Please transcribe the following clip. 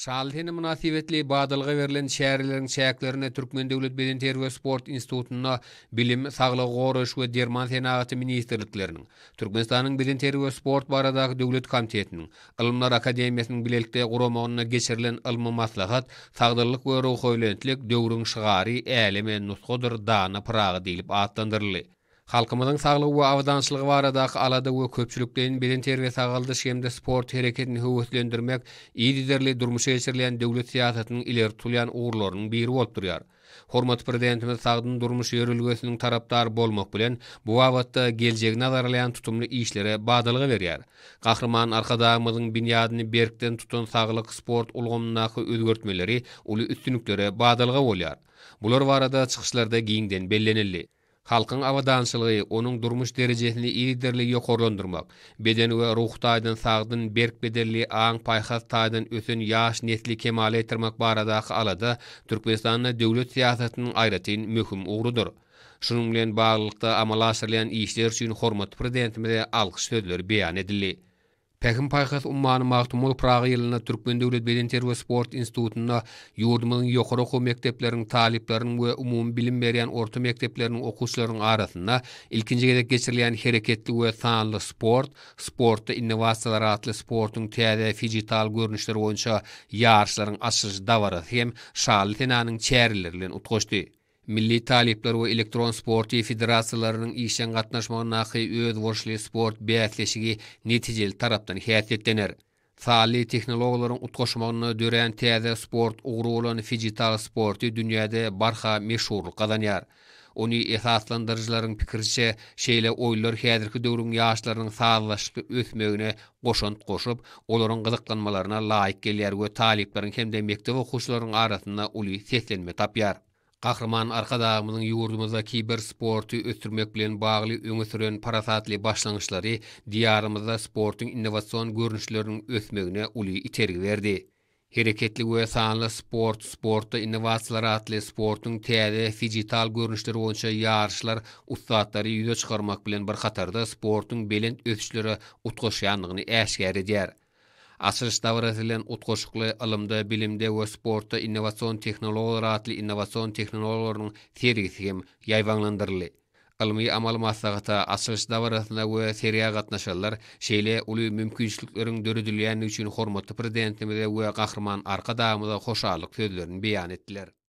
Şanly sene mynasybetli badalga berlen çäreleriň çäklerinde Türkmen döwlet bedenterbiýe-sport institutynda Bilim, Saglygy goraýyş we derman senagaty ministrlikleriniň, Türkmenistanyň Bedenterbiýe-sport baradaky döwlet komitetiniň, Ylymlar akademiýasynyň bilelikde guramagynda geçirilen ylmy maslahat Sagdynlyk we ruhubelentlik döwrüň şygary, äleme nusgadyr dana Pyragy diýlip atlandyryldy. Halkymyzyň saglygy we abadançylygy baradaky alada we köpçülikleýin bedenterbiýe-sagaldyş hem-de sport hereketini höweslendirmek yzygiderli durmuşa geçirilýän döwlet syýasatynyň ileri tutulýan ugurlarynyň biri bolup durýar. Hormatly Prezidentimiz sagdyn durmuş ýörelgesiniň tarapdary bolmak bilen, bu babatda geljegi nazarlaýan tutumly işlere badalga berýär. Gahryman Arkadagymyzyň binýadyny berkden tutan saglyk, sport ulgamyndaky özgertmeleri uly üstünliklere badalga bolýar. Bular barada çykyşlarda giňden bellenildi. Halkyň abadançylygy, onuň durmuş derejesini yzygiderli ýokarlandyrmak, beden we ruhy taýdan sagdyn, berk bedenli, aň-paýhas taýdan ösen ýaş nesli kemala getirmek baradaky alada Türkmenistanda döwlet syýasatynyň aýratyn möhüm ugrudyr. Şunuň bilen baglylykda amala aşyrylýan işler üçin hormatly Prezidentimize alkyş sözleri beýan edildi. Pähim-paýhas ummany Magtymguly Pyragy ýylynda Türkmen döwlet bedenterbiýe-sport institutynda ýurdumyzyň ýokary okuw mekdepleriniň talyplarynyň we umumy bilim berýän orta mekdepleriniň okuwçylarynyň arasynda ilkinji gezek geçirilýän Hereketli we sanly sport, sportda innowasiýalar atly sportuň täze fijital görnüşleri boýunça ýaryşlaryň açylyş dabarasy hem şanly senäniň çäreleri bilen utgaşdy. Milli talyplar we elektron sporty federasiýalarynyň işjeň gatnaşmagyndaky özboluşly sport bäsleşigi netijeli tarapdan häsiýetlener. Sanly tehnologiýalaryň utgaşmagynda dörän täze sport ugry bolan fijital sporty dünýäde barha meşhurlyk gazanýar. Ony esaslandyryjylaryň pikiriçe, şeýle oýunlar häzirki döwrüň ýaşlarynyň sazlaşykly ösmegine goşant goşup, olaryň gyzyklanmalaryna laýyk gelýär we talyplaryň hem-de mekdep okuwçylarynyň arasynda uly seslenme tapýar. Gahryman Arkadagymyzyň ýurdumyzda kibersporty ösdürmek bilen bagly öňe süren parasatly başlangyçlary Diýarymyzda sportuň innowasion görnüşleriniň ösmegine uly itergi berdi. Hereketli we sanly sport, sportda innowasiýalar atly sportuň täze fijital görnüşleri boýunça ýaryşlar ussatlary ýüze çykarmak bilen bir hatarda sportuň belent ösüşlere utgaşýandygyny äşgär edýär. Açylyş dabarasy bilen utgaşykly Ylymda, bilimde we sportda innowasion tehnologiýalar atly innowasion tehnologiýalarynyň sergisi hem ýaýbaňlandyryldy. Ylmy-amaly maslahata, açylyş dabarasyna we sergä gatnaşanlar şeýle uly mümkinçilikleriň döredilýändigi üçin hormatly Prezidentimize we Gahryman Arkadagymyza hoşallyk sözlerini beýan etdiler.